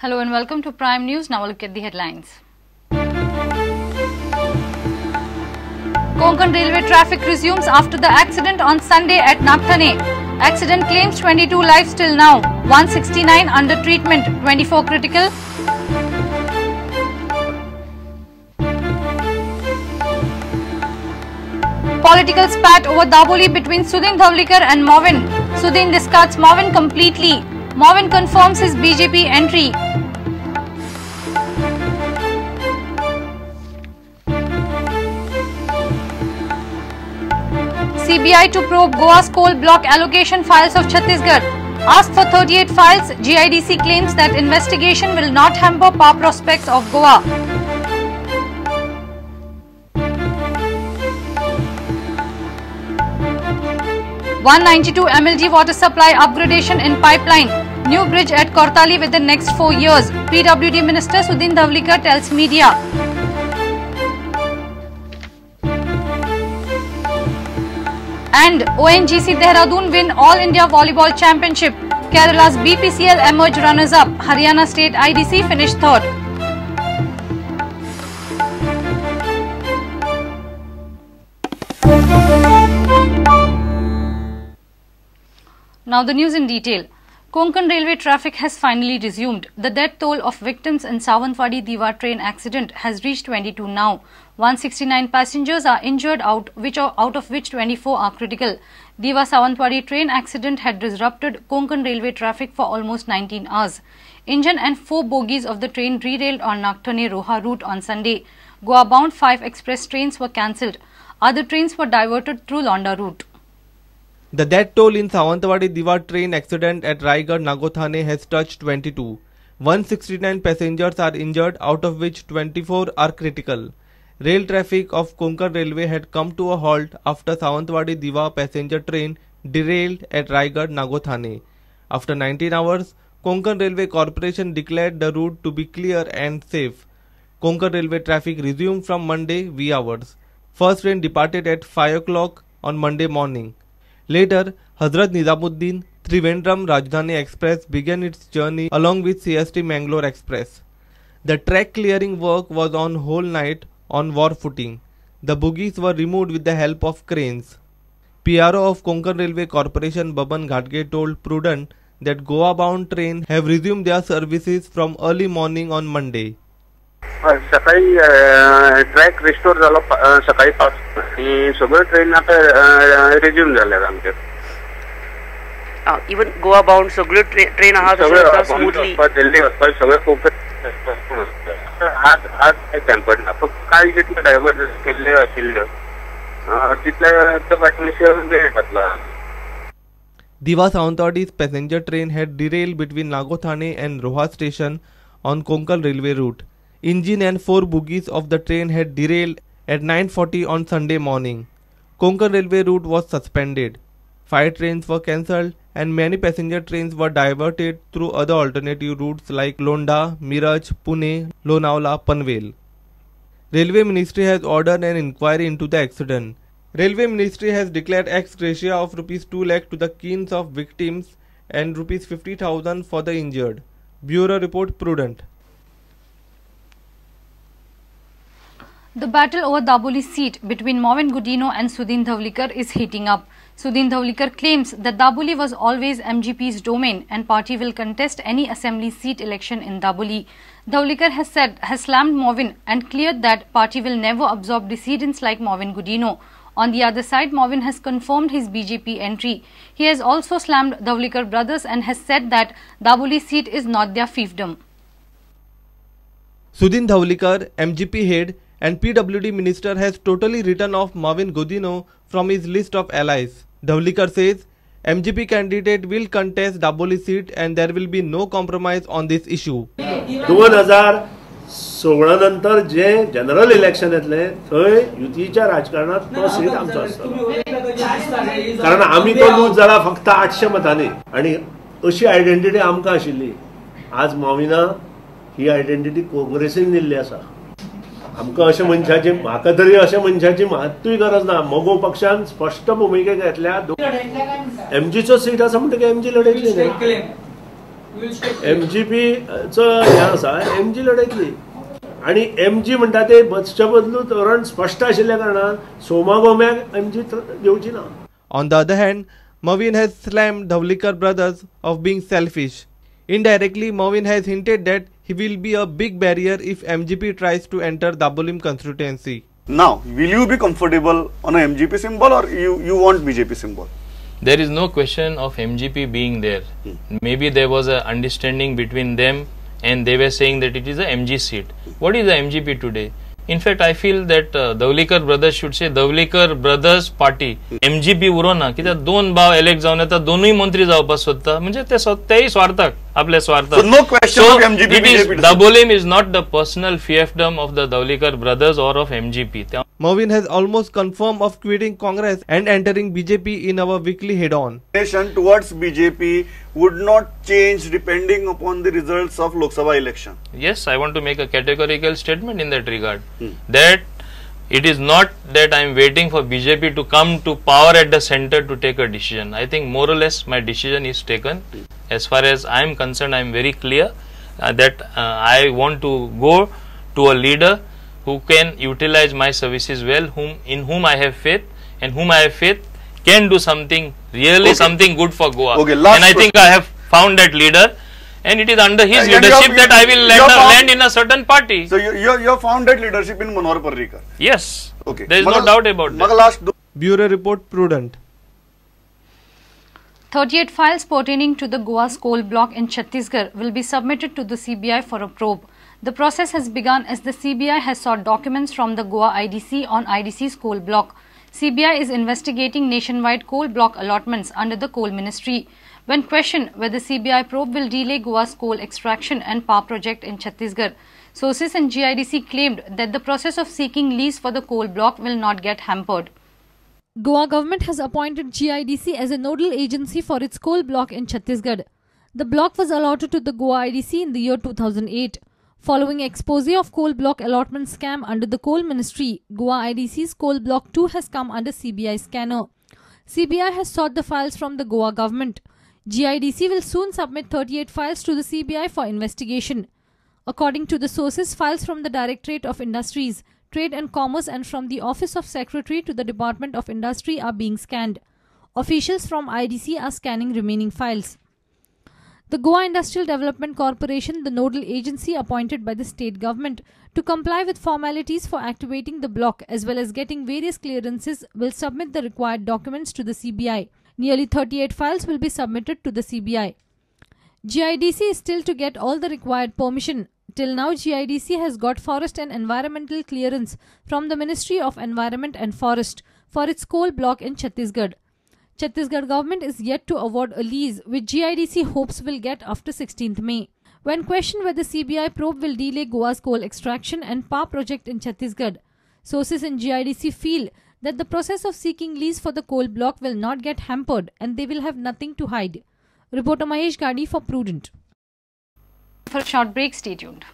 Hello and welcome to Prime News. Now look at the headlines. Konkan Railway traffic resumes after the accident on Sunday at Nagthane. Accident claims 22 lives till now, 169 under treatment, 24 critical. Political spat over Dabolim between Sudin Dhavalikar and Mauvin. Sudin discards Mauvin completely. Mauvin confirms his BJP entry. CBI to probe Goa's coal block allocation files of Chhattisgarh. Asked for 38 files, GIDC claims that investigation will not hamper power prospects of Goa. 192 MLD water supply upgradation in pipeline. New bridge at Cortalim within next 4 years. PWD Minister Sudin Dhavalikar tells media. And ONGC Dehradun win All India Volleyball Championship. Kerala's BPCL emerge runners-up. Haryana State IDC finished third. Now the news in detail. Konkan Railway traffic has finally resumed. The death toll of victims in Sawantwadi Diva train accident has reached 22 now. 169 passengers are injured, out of which 24 are critical. Diva Sawantwadi train accident had disrupted Konkan Railway traffic for almost 19 hours. Engine and 4 bogies of the train derailed on Nagthane Roha route on Sunday. Goa-bound 5 express trains were cancelled. Other trains were diverted through Londa route. The death toll in Sawantwadi Diva train accident at Raigad Nagothane has touched 22. 169 passengers are injured, out of which 24 are critical. Rail traffic of Konkan Railway had come to a halt after Sawantwadi Diva passenger train derailed at Raigad Nagothane. After 19 hours, Konkan Railway Corporation declared the route to be clear and safe. Konkan Railway traffic resumed from Monday wee hours. First train departed at 5 o'clock on Monday morning. Later, Hazrat Nizamuddin Trivandrum Rajdhani Express began its journey along with CST Mangalore Express. The track clearing work was on whole night on war footing. The bogies were removed with the help of cranes. PRO of Konkan Railway Corporation Baban Ghatge told Prudent that Goa-bound train have resumed their services from early morning on Monday. सकाळी track restore झालो सकाळी 5 आणि सगळे train आता resume झाले आमचे. Even Goa bound सगळे train आहात स्मूथली दिल्ली वचपाक सगळे खूप आज आज काय टेम्पर ना, फक्त काल जितले डायव्हर्ट केल्ले आशिल्ल्यो तितले फाटल्यान वेळ घातला. Diva Sawantwadi's passenger train had derailed between Nagothane and Roha station on Konkan Railway route. Engine and 4 bogies of the train had derailed at 9:40 on Sunday morning. Konkan Railway route was suspended. 5 trains were cancelled and many passenger trains were diverted through other alternative routes like Londa, Miraj, Pune, Lonavala, Panvel. Railway Ministry has ordered an inquiry into the accident. Railway Ministry has declared ex gratia of Rs 2 lakh to the kins of victims and Rs 50,000 for the injured. Bureau Report, Prudent. The battle over Dabolim seat between Mauvin Godinho and Sudin Dhavalikar is heating up. Sudin Dhavalikar claims that Dabolim was always MGP's domain and party will contest any assembly seat election in Dabolim. Dhavalikar has slammed Mauvin and cleared that party will never absorb dissidents like Mauvin Godinho. On the other side, Mauvin has confirmed his BJP entry. He has also slammed Dhavalikar brothers and has said that Dabolim seat is not their fiefdom. Sudin Dhavalikar, MGP head and PWD minister, has totally written off Mauvin Godinho from his list of allies. Dhavalikar says MGP candidate will contest Dabolim seat and there will be no compromise on this issue. 2016 नंतर जे general election येतले थंय युतीच्या राजकारणात तो seat आमचो आसतलो, कारण आमी तो लूज जाला फक्त 800 मतांनी आनी अशी आयडेंटिटी आमकां आशिल्ली. आज माविना ही आयडेंटिटी काँग्रेसीन दिल्ली आसा. आमकां अशे मनशाची, म्हाका तरी अशा मनशाची मात्तूय गरज ना. मगो पक्षान स्पश्ट भुमिका घेतल्या. एमजीचो सीट आसा म्हणटकीर एमजी लढयतली न्ही. एमजीपीचो हें आसा, एमजी लडयतली आनी एमजी म्हणटा ते बसच्या बदलू धोरण स्पश्ट आशिल्ल्या कारणान सोमा गोम्याक एमजी घेवची ना. On the other hand, Mervyn has slammed Dhavalikar brothers of being selfish. Indirectly, Mervyn has hinted that he will be a big barrier if MGP tries to enter Dabolim constituency. Now, will you be comfortable on a MGP symbol or you want BJP symbol? There is no question of MGP being there. Maybe there was an understanding between them and they were saying that it is a MG seat. What is the MGP today? In fact, I feel that Dhavalikar brothers should say Dhavalikar brothers party. MGP उरोना कित्याक दोन भाव elect जावन येता, दोनूय मंत्री जावपाक सोदता, म्हणजे ते तेय स्वार्थाक, आपल्या स्वार्थाक. So no question of MGP. It is, Dabolim is not the personal fiefdom of the Dhavalikar brothers or of MGP. Mervyn has almost confirmed of quitting Congress and entering BJP in our weekly head-on. Nation towards BJP would not change depending upon the results of Lok Sabha election. Yes, I want to make a categorical statement in that regard. That it is not that I am waiting for BJP to come to power at the center to take a decision. I think more or less my decision is taken. As far as I am concerned, I am very clear that I want to go to a leader who can utilize my services well, in whom I have faith, and whom I have faith can do something, really something good for Goa. Okay, and I think I have found that leader, and it is under his leadership that I will land in a certain party. So you have found that leadership in Manohar Parrikar? Yes. Okay. There is no doubt about that. Bureau Report, Prudent. 38 files pertaining to the Goa's coal block in Chhattisgarh will be submitted to the CBI for a probe. The process has begun as the CBI has sought documents from the Goa IDC on IDC's coal block. CBI is investigating nationwide coal block allotments under the coal ministry. When questioned whether CBI probe will delay Goa's coal extraction and power project in Chhattisgarh, sources in GIDC claimed that the process of seeking lease for the coal block will not get hampered. Goa government has appointed GIDC as a nodal agency for its coal block in Chhattisgarh. The block was allotted to the Goa IDC in the year 2008. Following expose of coal block allotment scam under the coal ministry, Goa IDC's coal block 2 has come under CBI scanner. CBI has sought the files from the Goa government. GIDC will soon submit 38 files to the CBI for investigation. According to the sources, files from the Directorate of Industries, Trade and Commerce and from the Office of Secretary to the Department of Industry are being scanned. Officials from IDC are scanning remaining files. The Goa Industrial Development Corporation, the nodal agency appointed by the state government to comply with formalities for activating the block as well as getting various clearances, will submit the required documents to the CBI. Nearly 38 files will be submitted to the CBI. GIDC is still to get all the required permission. Till now, GIDC has got forest and environmental clearance from the Ministry of Environment and Forest for its coal block in Chhattisgarh. Chhattisgarh government is yet to award a lease, which GIDC hopes will get after 16th May. When questioned whether CBI probe will delay Goa's coal extraction and power project in Chhattisgarh, sources in GIDC feel that the process of seeking lease for the coal block will not get hampered and they will have nothing to hide. Reporter Mahesh Gadi for Prudent. For a short break, stay tuned.